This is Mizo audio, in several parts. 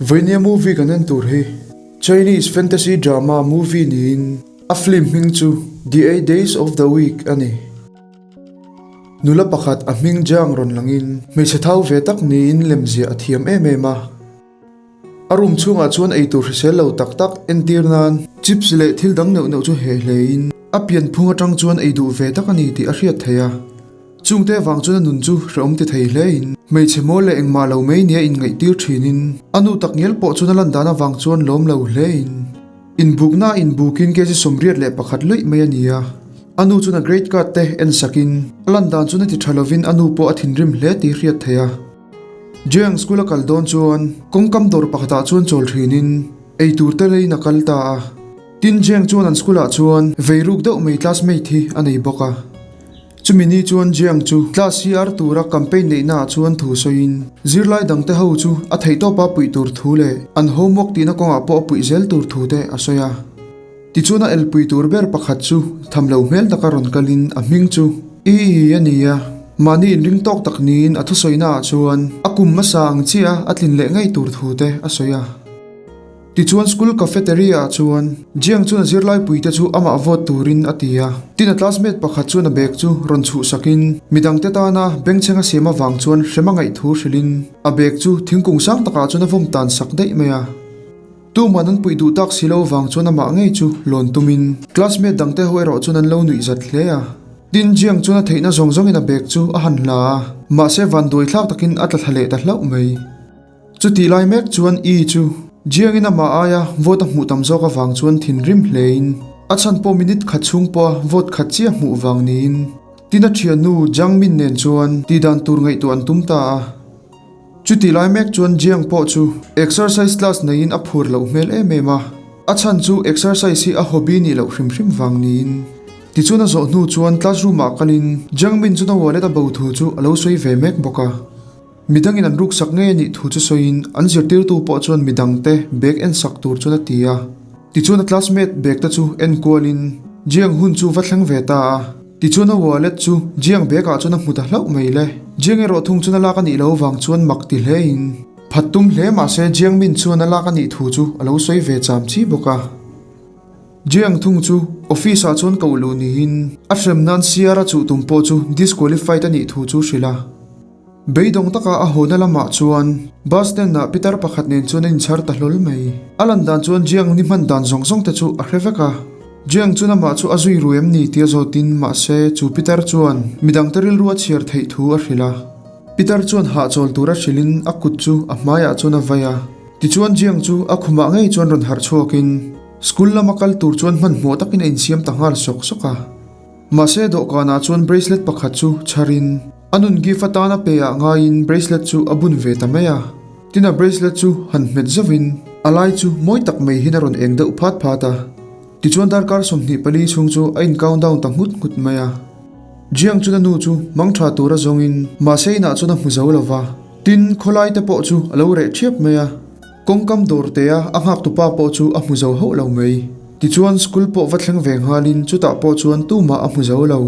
Vainia movie kan en tur hi Chinese fantasy drama movie niin a film hming chu The Eight Days of the Week a ni. Nula pakhat a hming Jiang rawn langin hmeichhe thau ve tak niin lemziah a thiam em em a. A room chhungah chuan eitur hrisel lo tak tak entir nan chips leh thil dang neuh neuh chu heh hlein a pianphung atang chuan ei duh ve tak a ni tih a hriat theih a. Chungte avang chuan a nun chu hrehawm ti thei hlein hmeichhe mawl leh engmah lo mai nia inngaihtir thinin a nu tak ngial pawh chuan a lan dan avang chuan lawm lo hlein inbukna a inbukin kg 81 luih mai a ni a. A nu chuan a grade card te en sakin a lan dan chuan a ti tha lovin a nu pawh a thinrim hle tih hriat theih a. Jiang school a kal dawn chuan kawngkam dawr pakhatah chuan chawl thinin eitur te leiin a kal ta a. Tin Jiang chuan an school ah chuan vei ruk deuh mai classmate hi a nei bawk a. Chumi ni chuan Jiang chu class hi ar tura campaign neihna ah chuan thu sawiin zirlai dangte ho chu a theihtawpa puih tur thu leh an homework tihna kawngah pawh a puih zel tur thu te a sawi a. Tichuan a elpui tur ber pakhat chu tham lo hmel taka rawn kalin a hming chu I I a ni a, mahni inring tawk tak niin a thusawina ah chuan a kum hmasa ang chiah a tlin leh ngei tur thu te a sawi a. Tichuan school cafeteria ah chuan Jiang chuan a zirlaipui te chu amah vote turin a ti a, tin a classmate pakhat chuan a bag chu rawn chhuhsakin midangte tana bengchheng a siam avang chuan hrem a ngaih thu hrilhin a bag chu thingkung sang takah chuan a vawm tan sak daih mai a. Tuman an puih duh tak si lo vang chuan amah ngei chu lawn tumin classmate dangte ho erawh chuan an lo nuih zat hle a. Tin, Jiang chuan a theihna zawng zawngin a bag chu a han hla a, mahse vanduai thlak takin a tla thla leh ta hlauh mai. Chutih lai mek chuan E chu Jiangin amah aia vote a hmuh tam zawk avang chuan thinrim hlein a chhan pawh minute khat chhung pawha vote khat chiah hmuh vang niin Tin a thiannu Jiang Min nen chuan tihdan tur ngaihtuah an tum ta a. Chuti lai mek chuan Jiang pawh chu exercise class neiin a phur loh hmel em em a, a chhan chu exercise hi a hobby nih loh hrim hrim vang niin. Tichuan a zawh hnu chuan classroom ah kalin Jiang Min chuan a wallet a bo thu chu a lo sawi ve mek bawk a. Midangin an ruksak ngei a nih thu chu sawiin an zirtirtu pawh chuan midangte bag en sak tur chuan a ti a. Tichuan a classmate bag te chu en kualin Jiang hun chu va thleng ve ta a. Tichuan a wallet chu Jiang bag ah chuan a hmu ta hlauh mai le. Jiang erawh thung chuan a lak a nih loh vang chuan mak ti hle in phat tum hle mahse Jiang Min chuan a lak a nih thu chu a lo sawi ve cham chi bawk a. Jiang thung chu office ah chuan koh luh niin a hrem nan CR a chuh tum pawh chu disqualified a nih thu chu hrilh a. Beidawng taka a hawna lamah chuan bus stand ah pitar pakhat nen chuan a inchhar ta hlawl mai. A lan dan chuan Jiang ni hman dan zawng zawng te chu a hre vek a. Jiang chuan amah chu a zui ru em ni tia zawtin mahse chu pitar chuan midangte rilru a chhiar theih thu a hrilh a. Pitar chuan hahchawl tura hrilhin a kut chu a hmaiah chuan a vai a. Tichuan Jiang chu a khumah ngei chuan rawn harh chhuakin school lama kal tur chuan hmanhmawh takin a insiam ta nghal sawk sawk a. Mahse dawhkanah chuan bracelet pakhat chu chharin a nun gift atana pe ah ngaiin bracelet chu a bun ve ta mai a. Tin a bracelet chu han hmet zauhin a lai chu mawi tak mai hian a rawn eng deuh phat phat a. Tichuan darkar 24 chhung chu a in count down ta nghut nghut mai a. Jiang chuan a nu chu mang tha tura zawngin mahse inah chuan a hmu zo lo va. Tin khawlai te pawh chu a lo reh thiap mai a. Kawngkam dawr te a a nghak tupa pawh chu a hmu zo hauh lo mai. Tichuan school pawh va thleng ve nghalin chutah pawh chuan tumah a hmu zo lo.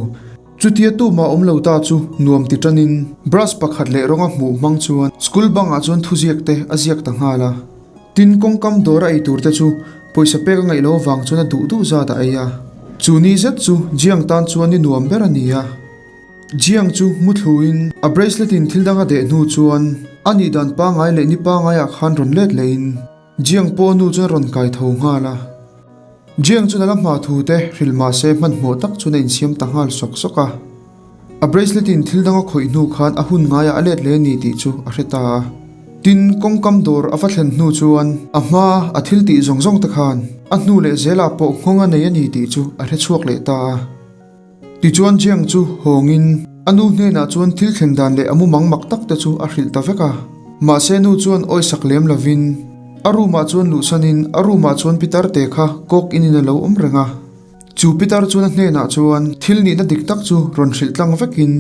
Chutia tumah awm lo ta chu nuam ti tanin brush pakhat leh rawnga hmuh hmang chuan school bangah chuan thuziak te a ziak ta nghal a. Tin kawngkam dawr a ei tur te chu pawisa pek a ngaih lo avang chuan a duh duh zat a ei a. Chu ni zet chu Jiang tan chuan ni nuam ber a ni a. Jiang chu muthluin a bracelet in thil dang a deh hnu chuan a nih dan pangai leh ni pangaiah khan rawn let lehin Jiang pawh nu chuan a rawn kai tho nghal a. Jiang chuan a la hma thu te hrilh mah se hmanhmawh tak chuan a insiam ta nghal sawk sawk a. A bracelet in thil dang a khawih hnu khan a hun ngaiah a let leh a ni tih chu a hre ta a. Tin, kawngkam dawr a va thlen hnu chuan a hma a thil tih zawng zawng te khan a hnu leh zelah pawh nghawng a nei a ni tih chu a hre chhuak leh ta a. Tichuan Jiang chu hawngin a nu hnenah chuan thil thlen dan leh a mumang mak tak te chu a hrilh ta vek a. Mahse nu chuan awisak lem lovin a room ah chuan luhsanin a room ah chuan pitar te kha kawk in in a lo awm reng a. Chu pitar chuan a hnenah chuan thil nihna dik tak chu rawn hrilh tlang vekin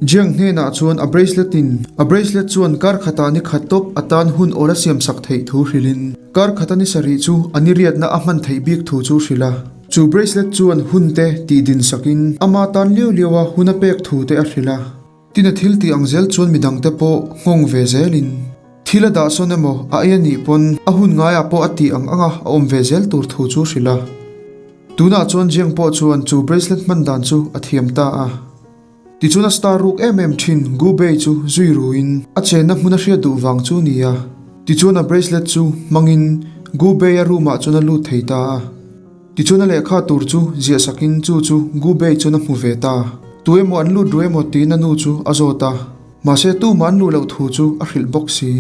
Jiang hnenah chuan a bracelet in a bracelet chuan kar khatah ni khat tawp atan hun awl a siam sak theih thu hrilhin kar khata ni sarih chu a ni riatna a hman theih bik thu chu hrilh a. Chu bracelet chuan hun te tih din sakin ama tan liau liau a hun a pek thu te a hrilh a. Tin a thil tih ang zel chuan midang te pawh nghawng ve zelin. Thil a dah sawn emaw a ei a nih pawn a hun ngaiah pawh a tih ang anga a awm ve zel tur thu chu hrilh a. Tunah chuan Jiang pawh chuan chu bracelet hman dan chu a thiam ta a. Tichuan a star ruk em em thin Gu Bei chu zui ruin a chenna hmun a hriat duh vang chu ni a. Tichuan a bracelet chu hmangin Gu Bei a room ah chuan a lut thei ta a. Tichuan a lehkha tur chu ziah sakin chu chu Gu Bei chuan a hmu ve ta. Tu emaw an lut ru emaw tiin a nu chu a zawt a. Mahse tumah an luh loh thu chu a hrilh bawk si.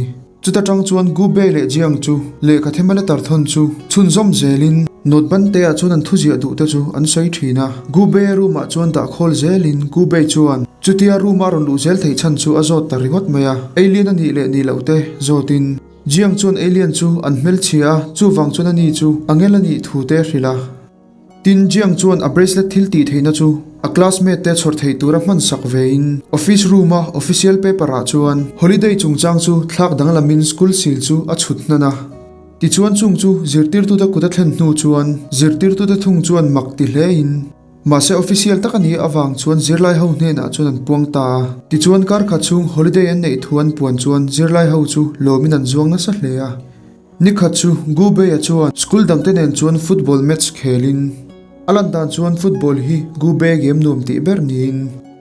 Chuta tang chuan Gu Bei leh Jiang chu lehkha thema letter thawn chu chhunzawm zelin note ban te ah chuan an thuziah duh te chu an sawi thin a. Gu Bei a room ah chuan dah khawl zelin Gu Bei chuan chutia room a rawn luh zel theih chhan chu a zawt ta ringawt mai a. Alien a nih leh nih loh te zawtin Jiang chuan alien chu an hmelchhia a, chuvang chuan a ni chu angel a nih thu te a hrilh a. Tin, Jiang chuan a bracelet thil tih theihna chu a classmate te chhawr theih tura hman sak vein office room a official paper ah chuan holiday chungchang chu thlak danglamin school seal chu a chhut hnan a. Tichuan chung chu zirtirtute kut a thlen hnu chuan zirtirtute thung chuan mak ti hlein mahse official tak a nih avang chuan zirlai ho hnenah chuan an puang ta a. Tichuan kar khat chhung holiday an neih thu an puan chuan zirlai ho chu lawmin an zuang nasa hle a. Nikhat chu Gu Bei-a chuan school dangte nen chuan football match khelin a lan dan chuan football hi Gu Bei game nuam tih ber niin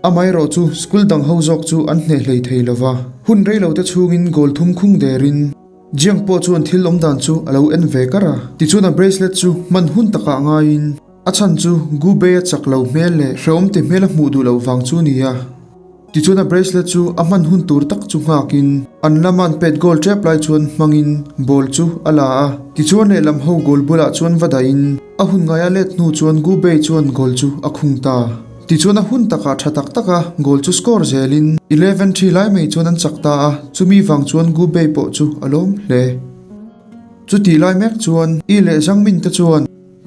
amaherawh chu school dang ho zawk chu an hneh hlei thei lo va. Hun rei lo te chhungin goal thum khung derin Jiang pawh chuan thil awm dan chu a lo en ve kar a. Tichuan a bracelet chu hman hun takah ngaiin a chhan chu Gu Bei-a chak lo hmel leh hrehawm ti hmel a hmuh duh loh vang chu ni a. Tichuan a bracelet chu a hman hun tur tak chu nghakin an lama an pet goal tep lai chuan hmangin ball chu a la a. Tichuan lehlam ho goal bulah chuan va dahin a hun ngaia let hnu chuan Gu Bei chuan goal chu a khung ta. Tichuan a hun takah tha tak taka goal chu score zelin 11 thi lai mai chuan an chak ta a, chumi vang chuan Gu Bei pawh chu a lawm hle. Chutih lai mek chuan I leh Zhang Min te chuan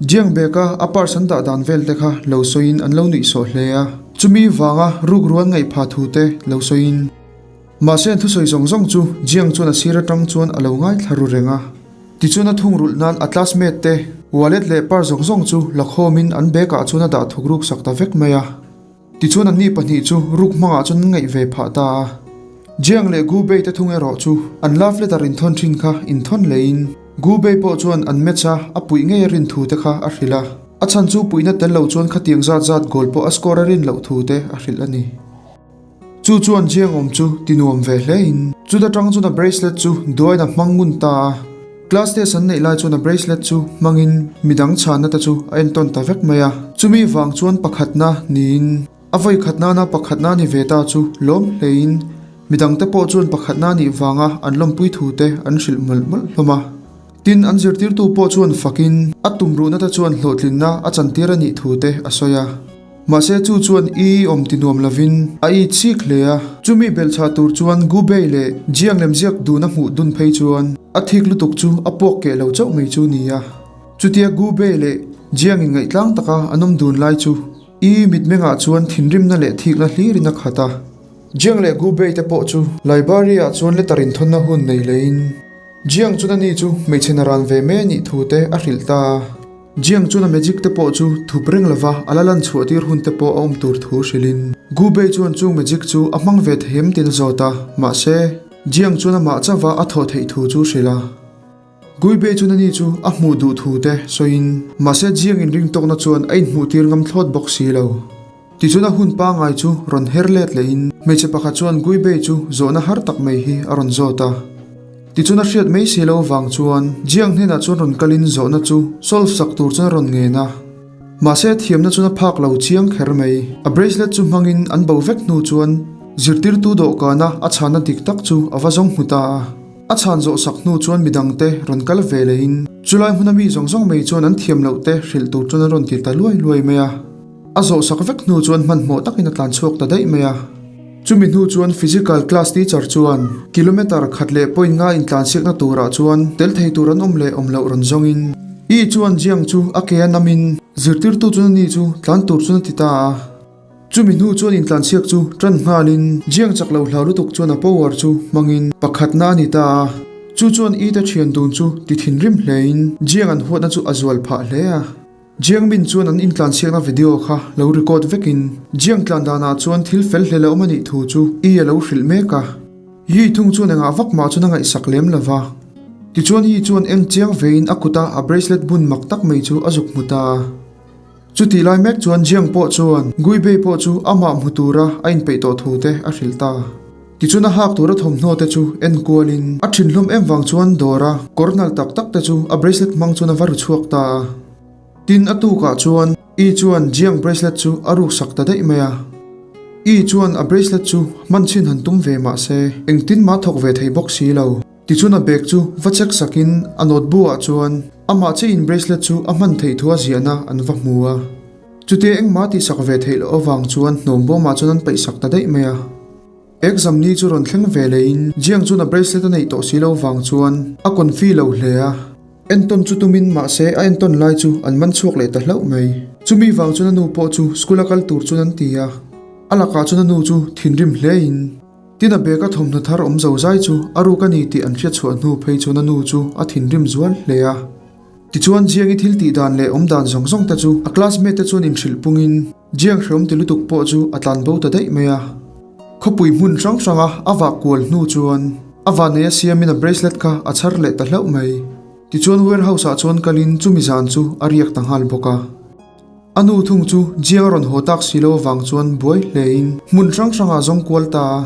Jiang Beka a purse an dah dan vel te kha lo sawiin an lo nuih sawh hle a, chumi vanga rukruan ngaihpha thu te lo sawiin. Mahse an thusawi zawng zawng chu Jiang chuan a sir atang chuan a lo ngaithla ru reng a. Tichuan a thungrulh nan a classmate te wallet leh purse zawng zawng chu la khawmin an bag ah chuan a dah thuk ruk sak ta vek mai a. Tichuan anni pahnih chu ruk hmangah chuan an ngaih ve phah ta a. Jiang leh Gu Bei te thung erawh chu an love letter inthawn thin kha inthawn leiin Gu Bei pawh chuan an match a a puih ngei a rin thu te kha a hrilh a. A chhan chu puihna tel lo chuan khatiang zat zat goal pawh a score a rin loh thu te a hrilh a ni. Chu chuan Jiang awm chu ti nuam ve hlein chuta tang chuan a bracelet chu duain a hmang ngun ta a. Class test an neih lai chuan a bracelet chu hmangin midang chhanna te chu a entawn ta vek mai a. Chumi vang chuan pakhatna niin a vawi khat nana pakhatna ni ve ta chu lawm hlein midangte pawh chuan pakhatna nih vanga an lawmpui thu te an hrilh mawlh mawlh hlawm a. Tin, an zirtirtu pawh chuan fakin a tumruhna te chuan hlawhtlinna a chantir a nih thu te a sawi a. Mahse chu chuan i awm ti nuam lovin a it chik hle a, chumi belhchhah tur chuan Gu Bei leh Jiang lemziak dun a hmuh dun phei chuan a thik lutuk chu a puak keh lo chauh mai chu ni a. Chutia Gu Bei leh Jiang inngaih tlang taka an awm dun lai chu i mitmengah chuan thinrimna leh thikna hlirin a khat a. Jiang leh Gu Bei te pawh chu library ah chuan letter inthawnna hun nei lehin Jiang chuan ani chu hmeichhe naran ve mai a nih thu te a hrilh ta a. Jiang chuan a magic te pawh chu thup reng lova a la lan chhuah tir hun te pawh a awm tur thu hrilhin Gu Bei chuan chung magic chu a hmang ve thei em tiin a zawt a, mahse, Jiang chuan amah chauha a thawh theih thu chu hrilh a. Gui Bei chuan ani chu a hmuh duh thu te sawiin, mahse Jiang inringtawkna chuan a inhmuh tir ngam thlawt bawk si lo. Tichuan a hun pangngai chu rawn her let lehin hmeichhe pakhat chuan Gui Bei chu zawhna har tak mai hi a rawn zawt a. Tichuan a hriat mai si lo vang chuan Jiang hnenah chuan rawn kalin zawhna chu solve sak tur chuan a rawn ngen a. Mahse a thiamna chuan a phak lo chiang kher mai. A bracelet chu hmangin an bo vek hnu chuan zirtirtu dawhkana a chhanna dik tak chu a va zawng hmu ta a. A chhan zawh sak hnu chuan midangte rawn kal ve lehin chulai hmuna mi zawng zawng mai chuan an thiam loh te hrilh tur chuan an rawn ti ta luai luai mai a. A zawh sak vek hnu chuan hmanhmawh takin a tlan chhuak ta daih mai a. Chumi hnu chuan Physical class teacher chuan kilometre khat leh point nga intlansiakna turah chuan tel thei tur an awm leh awm loh rawn zawngin I chuan Jiang chu a ke a namin zirtirtu chuan ani chu tlan tur chuan a ti ta a. Chumi hnu chuan intlansiak chu tan nghalin Jiang chak lo hlau lutuk chuan a power chu hmangin pakhatna a ni ta a. Chu chuan I te thian dun chu ti thinrim hlein Jiang an huatna chu a zual phah hle a. Jiang Min chuan an intlansiakna video kha lo record vekin Jiang tlan danah chuan thil fel hlel a awm a nih thu chu I a lo hrilh mek a. Yi thung chuan engah vak mah chuan a ngaihsak lem lo va. Tichuan Yi chuan eng chiang vein a kuta a bracelet bun mak tak mai chu a zuk hmu ta. Chutih lai mek chuan Jiang pawh chuan Guibei pawh chu amah hmu tura a inpeih tawh thu te a hrilh ta. Tichuan a hak tura thawmhnaw te chu en kualin a thin hlawm em vang chuan dawra kawr nal tak tak te chu a bracelet hmang chuan a va ru chhuak ta a. Tin a tukah chuan I chuan Jiang bracelet chu a ruk sak ta daih mai a. I chuan a bracelet chu hman chhin han tum ve mah se engtin mah thawk ve thei bawk si lo. Tichuan a bag chu va check sakin a note bu ah chuan amah chiahin bracelet chu a hman theih thu a ziahna an va hmu a. Chutia engmah tihsak ve theih loh avang chuan hnawm bawmah chuan an paihsak ta daih mai a. Exam ni chu rawn thleng ve leiin Jiang chuan a bracelet a neih tawh si lo vang chuan a confi lo hle a. Entawn chu tumin mahse a entawn lai chu an man chhuak leh ta hlauh mai. Chumi vang chuan a nu pawh chu school a kal tur chuan an ti a. A lakah chuan a nu chu thinrim hlein. Tin a bag a thawmhnaw thar awm zo zai chu a ruk a ni tih an hriatchhuah hnu phei chuan a nu chu a thinrim zual hle a. Tichuan Jiang-i thil tih dan leh awm dan zawng zawng te chu a classmate te chuan inhrilh pungin Jiang hreawm ti lutuk pawh chu a tlan bo ta daih mai a. Khawpui hmun hrang hranga a vah kual hnu chuan a vanneia siamin a bracelet kha a chhar leh ta hlauh mai. Tichuan warehouse ah chuan kalin chumi zan chu a riak ta nghal bawk a. A nu thung chu Jiang a rawn haw tak si lo avang chuan buai hlein hmun hrang hrangah zawng kual ta a.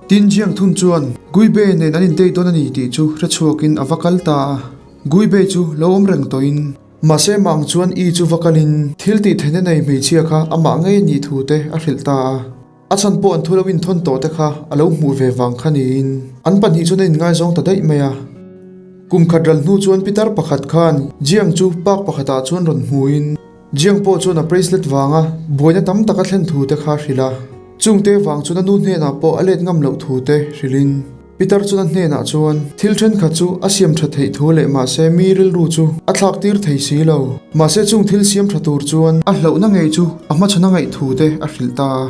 Tin Jiang thung chuan Guibei nen an intei dawn a ni tih chu hre chhuakin a va kal ta a. Guibei chu lo awm reng tawhin. Mahse mang chuan I chu va kalin thil tih theihna nei hmeichhia kha amah ngei a nih thu te a hrilh ta a. A chhan pawh an thu lo inthawn tawh te kha a lo hmuh ve vang kha niin an pahnih chuan a inngaizawng ta daih mai a. Kum khat ral hnu chuan pitar pakhat khan Jiang chu park pakhatah chuan rawn hmuin Jiang pawh chuan a bracelet vanga buaina tam tak a thlen thu te kha a hrilh a. Chungte vang chuan a nu hnenah pawh a let ngam loh thu te hrilhin Pitar chuan a hnenah chuan thil thenkhat chu a siam tha theih thu leh mahse mi rilru chu a thlak tir thei si lo. Mahse chung thil siam tha tur chuan a hlauhna ngei chu a hmachhawn a ngaih thu te a hrilh ta a.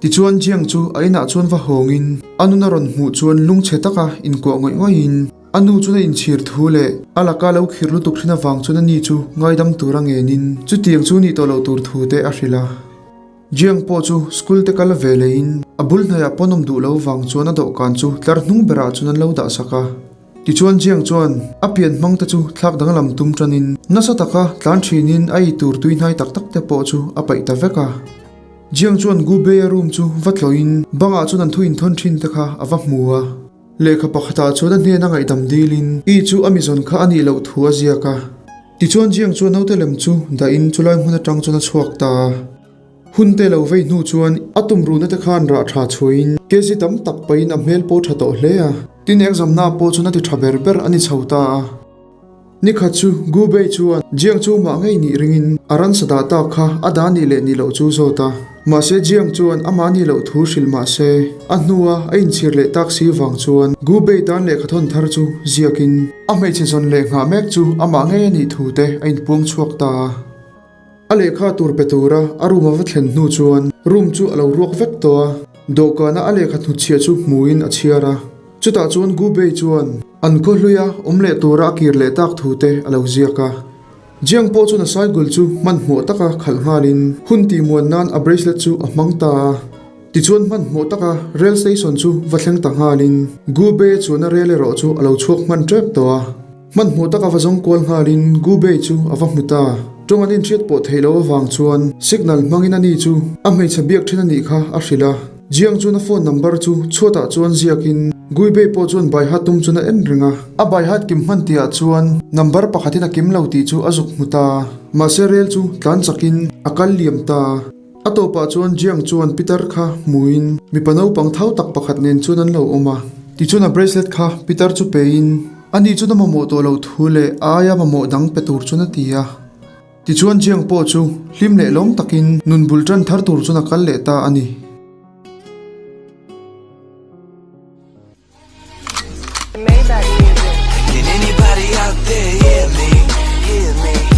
Tichuan Jiang chu a inah chuan va hawngin a nun a rawn hmuh chuan lungchhe taka inkuah ngawih ngawihin a nu chuan a inchhir thu leh a laka lo khir lutuk thin avang chuan a ni chu ngaidam tura ngenin chutiang chu nih tawh loh tur thu te a hrilh a. Jiang pawh chu school te kal ve leiin a bul hnaiah pawn awm duh lo vang chuan a dawhkan chu tlar hnung berah chuan an lo dah sak a. Tichuan Jiang chuan a pian hmang te chu thlak danglam tum tanin nasa taka tlan thinin a ei tur tui hnai tak tak te pawh chu a paih ta vek a. Jiang chuan Gu Bei-a room chu va tlawhin bangah chuan an thu inthawn thin te kha a va hmu a. Lehkha pakhatah chuan a hnena ngaihdam dilin I chu a mizawn kha a nih loh thu a ziak a. Tichuan Jiang chuan naute lem chu dahin chulai hmun atang chuan a chhuak ta a. Hun te lo vei hnu chuan a tumruhna te khan rah tha chhuahin kg tam tak pahin a hmel pawh tha tawh hle a. Tin exam-na pawh chuan a ti tha ber ber a ni chho ta a. Nikhat chu Gu Bei chuan Jiang chu mah ngei nih ringin a ransa dah tak kha a dah nih leh nih loh chu zawt a. Mahse Jiang chuan amah nih loh thu hrilh mah se a hnua a inchhir leh tak si vang chuan Gu Bei tan lehkha thawn thar chu ziakin a hmeichhe zawn leh nghah mek chu amah ngei a nih thu te a inpuang chhuak ta a. A lehkha tur pe tura a room a va thlen hnu chuan room chu a lo ruak vek tawh a, dawhkana a lehkha hnutchhiah chu hmuin a chhiar a. Chutah chuan Gu Bei chuan an khaw hluia awm leh tura a kir leh tak thu te a lo ziak a. Jiang pawh chuan a cycle chu hmanhmawh taka khalh nghalin hun tihmuan nan a bracelet chu a hmang ta a. Tichuan hmanhmawh taka rail station chu va thleng ta nghalin Gu Bei chuan a rel erawh chu a lo chhuak hman tep tawh a. Hmanhmawh taka va zawng kual nghalin Gu Bei chu a va hmu ta. Tawng an inhriat pawh theih loh avang chuan signal hmangin ani chu a hmeichhe biak then a nih kha a hrilh a. Jiang chuan a phone number chu chhuatah chuan ziakin Gui Bei pawh chuan baihat tum chuan a en reng a. A baihat kim hman tihah chuan number pakhatin a kim lo tih chu a zuk hmu ta. Mahse rel chu tlan chakin a kal liam ta. A tawpah chuan Jiang chuan Pitar kha hmuin mipa naupang thau tak pakhat nen chuan an lo awm a. Tichuan a bracelet kha Pitar chu pein ani chuan a mamawh tawh loh thu leh a aia mamawh dang pe tur chuan a ti a. Tichuan Jiang pawh chu hlim leh lawm takin nun bul tan thar tur chuan a kal leh ta a ni. Can anybody out there hear me? Hear me?